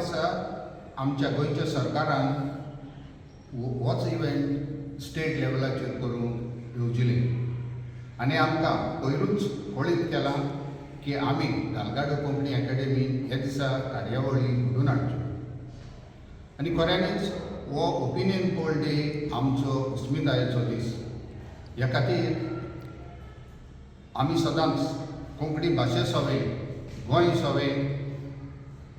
वर्सा आमच्या गोंयच्या सरकारान होच इव्हेंट स्टेट लेवलाचेर करूंक येवजिलें आनी आमकां पयरूच कळीत केलां की आमी दालगाडो कोंकणी एकाडेमीन ह्या दिसा कार्यावळी घडोवन हाडच्यो. आनी खऱ्यांनीच हो ओपिनियन पोल डे आमचो अस्मितायेचो दीस. ह्या खातीर आमी सदांच कोंकणी भाशे सवें, गोंय सवें,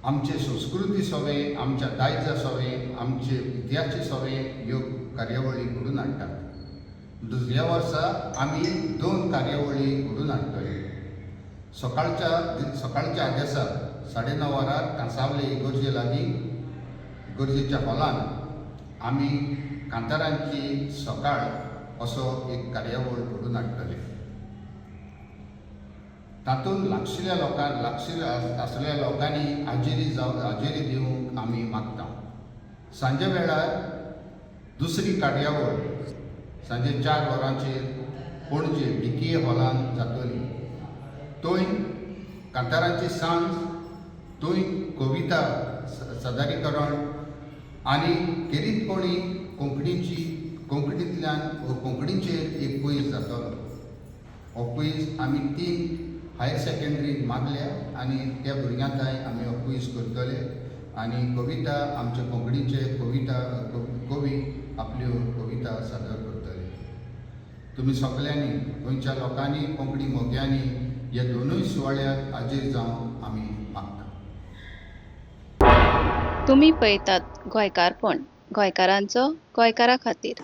आमचे संस्कृती सवें, आमच्या दायजा सवें, आमचे इतिहासाचे सवें ह्यो कार्यावळी घडोवन हाडटात. दुसऱ्या वर्सा आमी दोन कार्यावळी घडोवन हाडटले. सकाळच्या सकाळच्या आदेसा 9:30 वरार कांसावले इगर्जे लागीं इगर्जेच्या हॉलान आमी कांतारांची सकाळ असो एक कार्यावळ घडोवन हाडटले. तातूंत लागशिल्ल्या लोकांक, लागशिल्ल्या आसलेल्या लोकांनी हाजेरी दिवंक आमी मागता. सांजे वेळार दुसरी कार्यावळ सांजे 4 वरांचेर पणजे डीकेए हॉलान जातली. थंय कांतारांची सांज, थंय कविता सादरीकरण आनी खेरीतपणी कोंकणीची, कोंकणींतल्यान कोंकणीचेर एक क्वीज जातलो. हो क्वीज आमी तीन हायर सेकेंडरीन मागल्या आनी त्या भुरग्यां थंय आमी हो क्वीज करतले आनी कविता, आमचे कोंकणीचे कविता, कवी आपल्यो कविता सादर करतले. तुमी सगल्यांनी, गोंयच्या लोकांनी, कोंकणी मोग्यांनी ह्या दोनूय सुवाळ्याक हाजीर जावंक आमी मागता. तुमी पळयतात गोंयकारपण, गोंयकारांचो गोंयकारा खातीर.